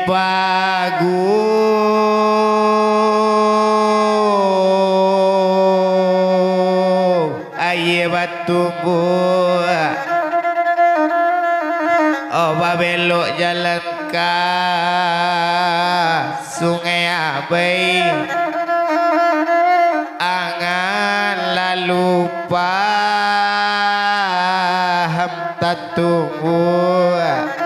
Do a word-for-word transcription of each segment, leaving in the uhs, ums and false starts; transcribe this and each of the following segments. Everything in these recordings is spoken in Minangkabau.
Pagu, aia batumbuak, oh, babelok jalan ka Sungai Abai, angan lalu paham tatumbuak,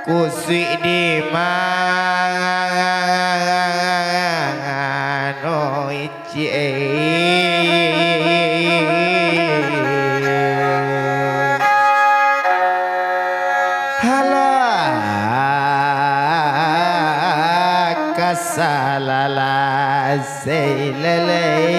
kusuik di mano. Halah, kasalalasai lalai.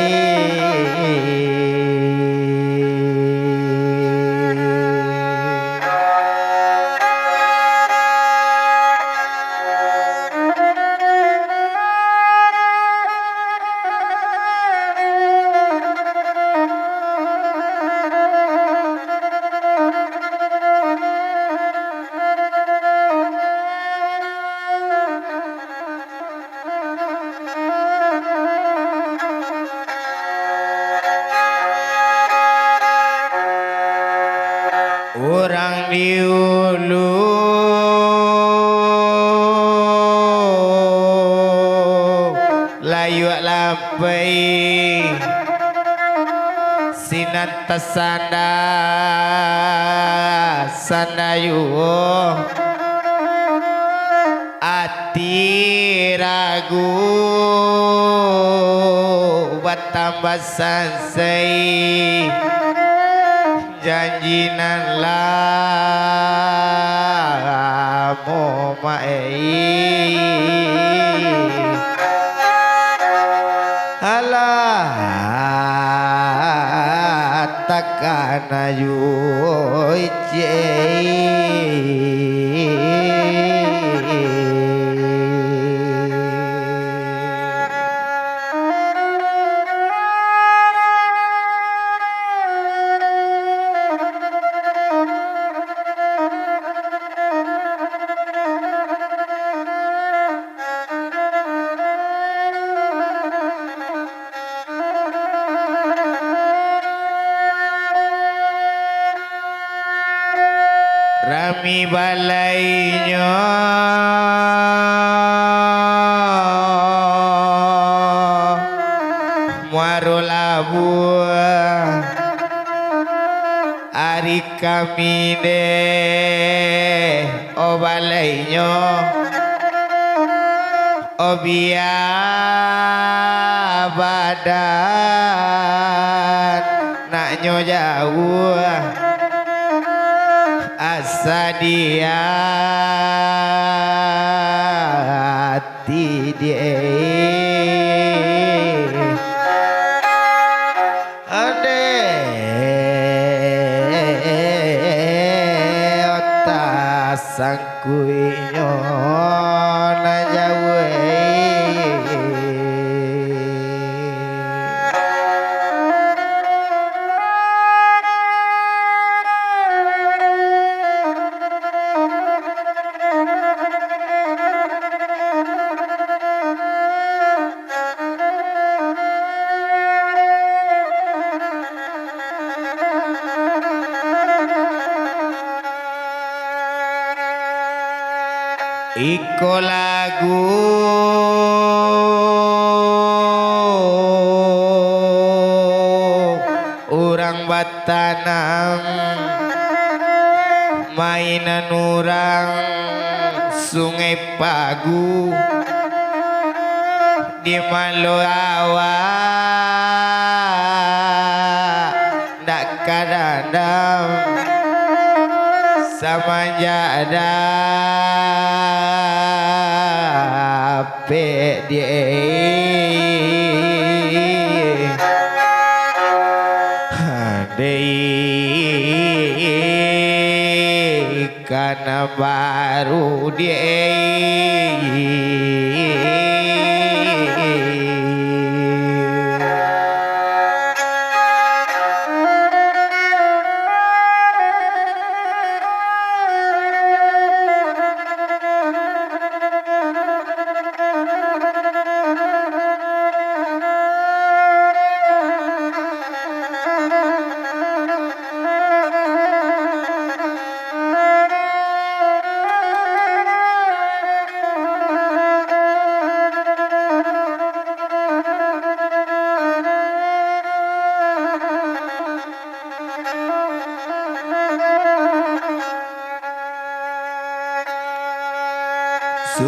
Urang di ulu layuak lapai, sinan tasanda-sanda juo. Ati ragu batambah sansai, janji nan lamo maai. Alah, takana juo. Rami balainyo Muaro Labuah. Ari Kamih deh, o balainyo, o bia badan, naknyo jauah, asa di ati deh. Adeh, otak sangkuiknyo nan jauah. Iko lagu urang batanam, mainan urang Sungai Pagu. Di malo awak ndak ka dandam, samanjak dapek dek dek. Kana baru di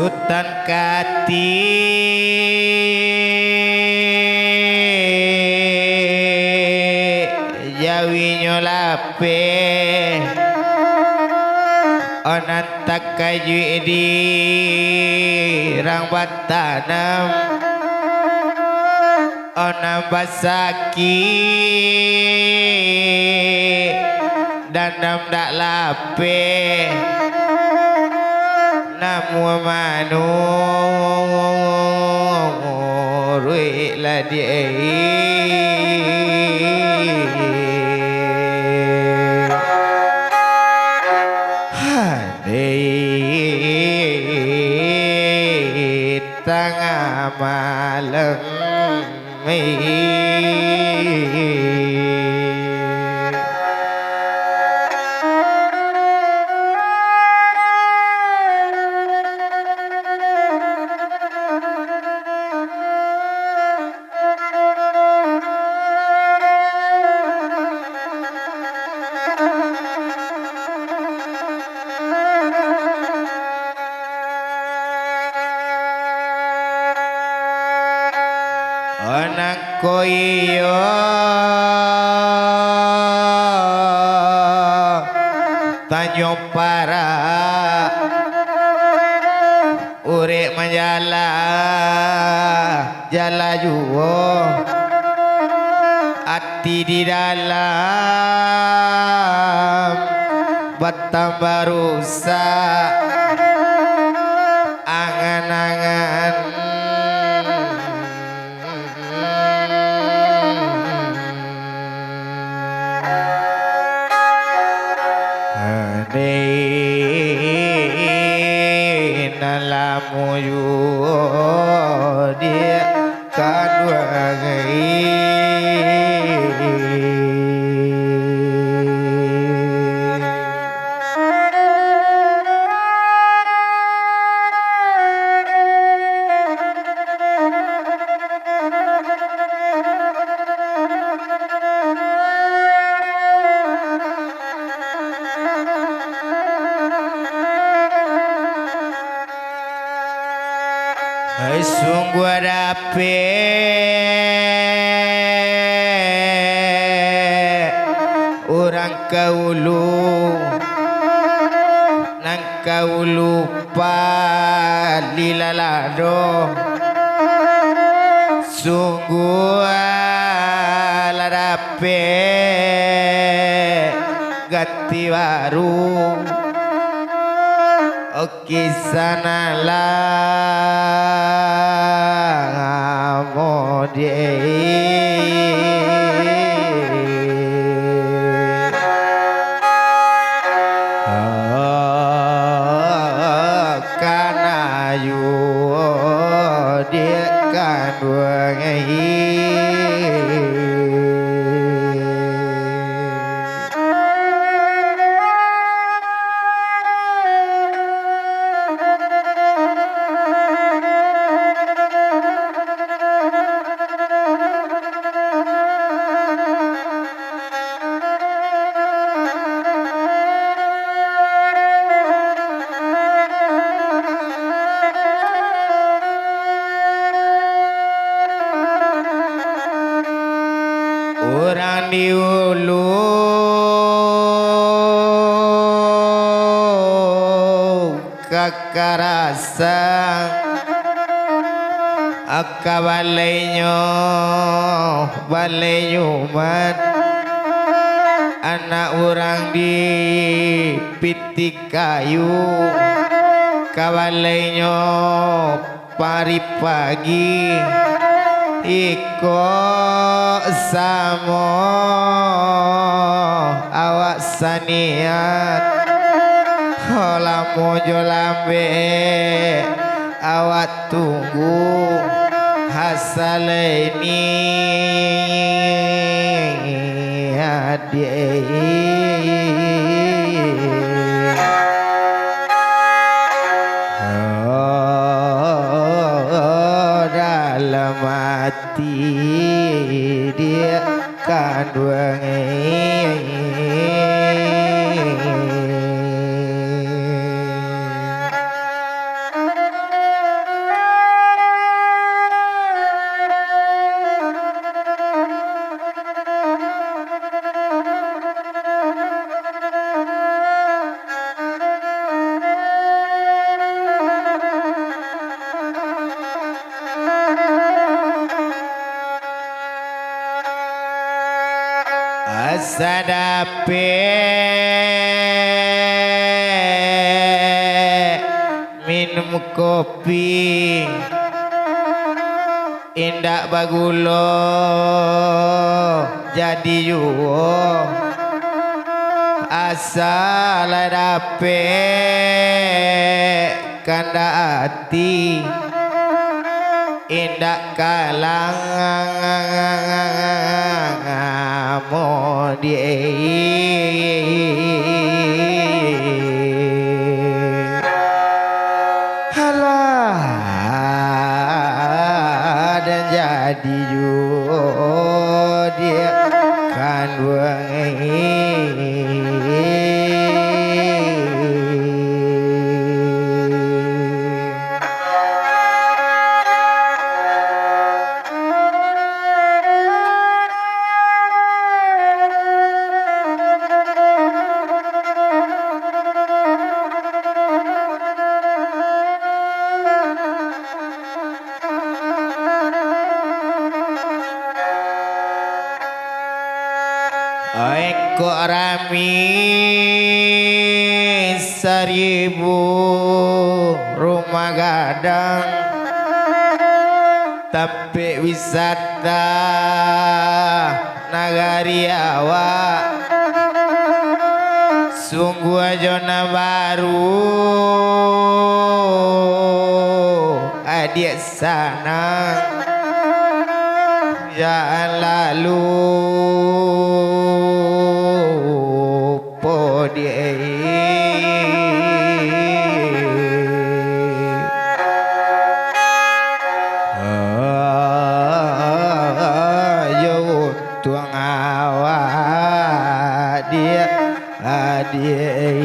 Sutan Katik, jawinyo lapeh, onan takajuik di rang batanam. Onam basakik, dandam dak lapeh, namuah manuruik lah diai. Hadai tangah malam. Onang ko iyo tanyo parak, urek manjala, jala juo. Ati di dalam batambah rusak, angan-angan. Ane nan lamo juo di kanduang ai. Hai, sungguah dapek urang ka ulu, nan ka ulu palilalah doh. Sungguah lah dapek ganti baru. Oke, sanalah mode. Kana juo dek kanduang ai. Urang di ulu kakarasan, ka balainyo balai Jumat, anak urang di Pitih Kayu, ka balainyo pari pagi, iko samo awak saniat, ho lamo jo lambek awak tunggu, hasalai ni adiak. Oh, dalam ati diak kanduang. Sadapek minum kopi, indak bagulo jadi juo, asa lah dapek kandak ati, indak kalang amo di. Alah, dan jadi juo di kanduang. Engkok rami saribu rumah gadang, tampek wisata nagari awak. Sungguah jo nan baru, adiak sanang, jan lah lupo di. Yo untuang awak di. Adiak.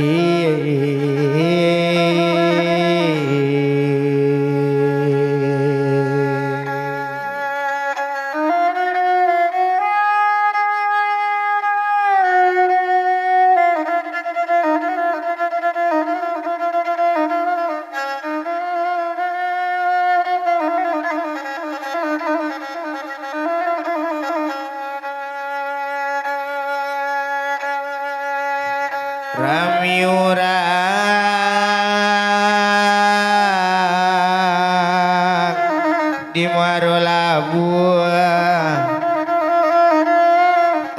Rami urang di Muaro Labuah,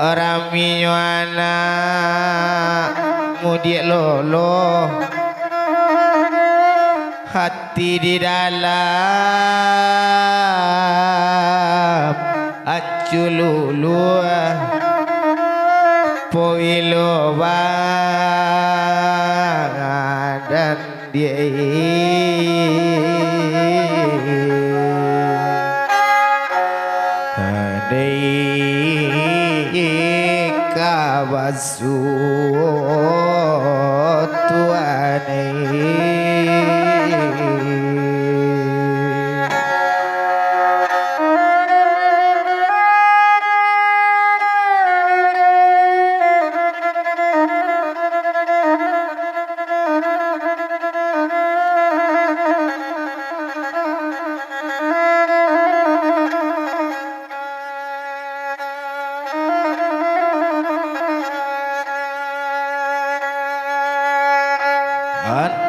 raminyo anak mudiak lolo. Ati di dalam ancu luluah, poilo badan di. Andai ka basuo Tuhan.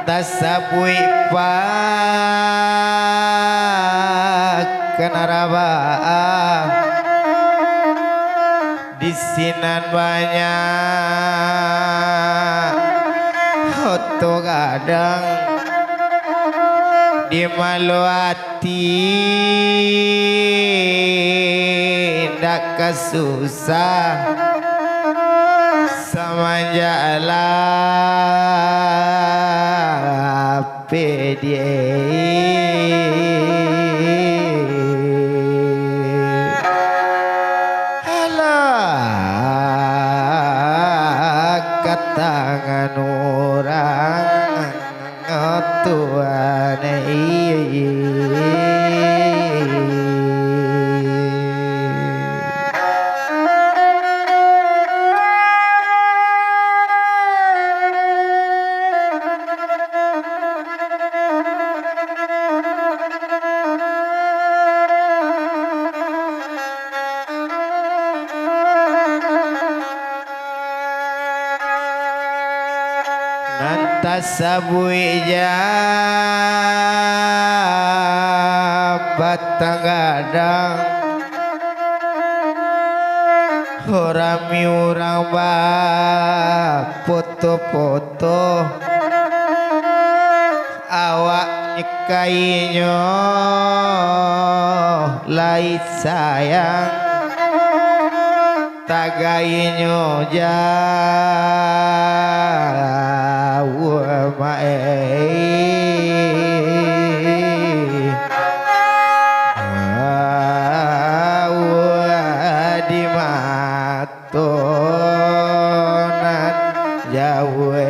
Tasabuik pakan rabaan, di sinan banyak oto gadang, di malo ati indak ka susah, samanjak lah pediah. Alah, ka tangan urang Tuhan, iyo, iyo. Sabuik ja batang gadang, rami urang bapoto-poto. Awak kainyo lai sayang, tagainyo jauah maeh. Jauah di ma- to nan jauah.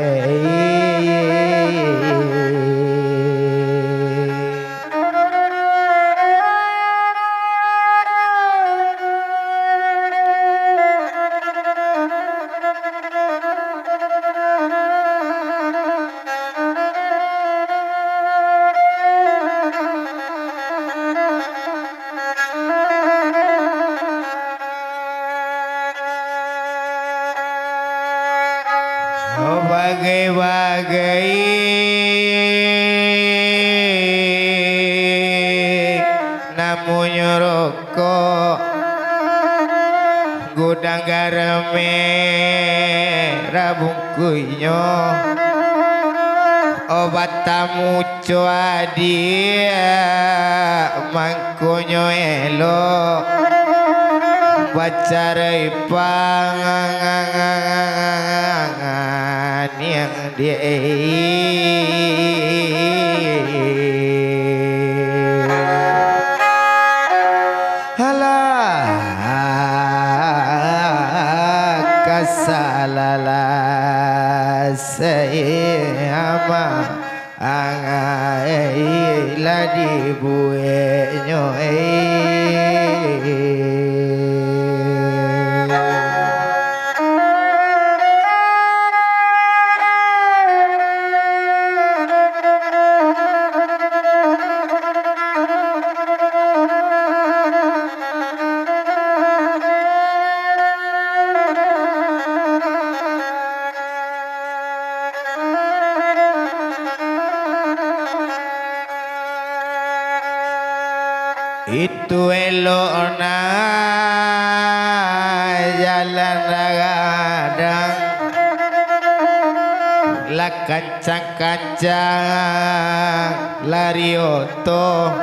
Bagai-bagai namonyo rokok, gudang garam merah bungkuihnyo, obat tamu Cuadiak mangkonyo elok, bacarai panganiang diak. Alah, kasalalah saya ama. Angai lah dibueknyo, eh. Itu elok na jalan gadang, lah kancang-kancang lari oto,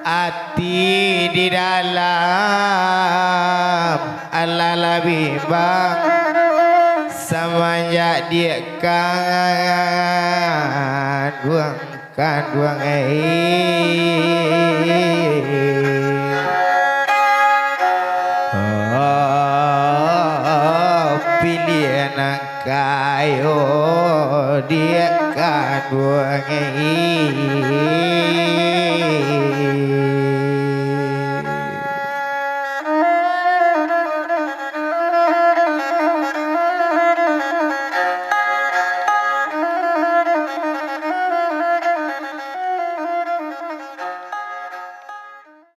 ati di dalam alah lah bimbang, samanjak diak kanduang-kanduang, eh. Oh, pilihan nan kayo diak kanduang, eh.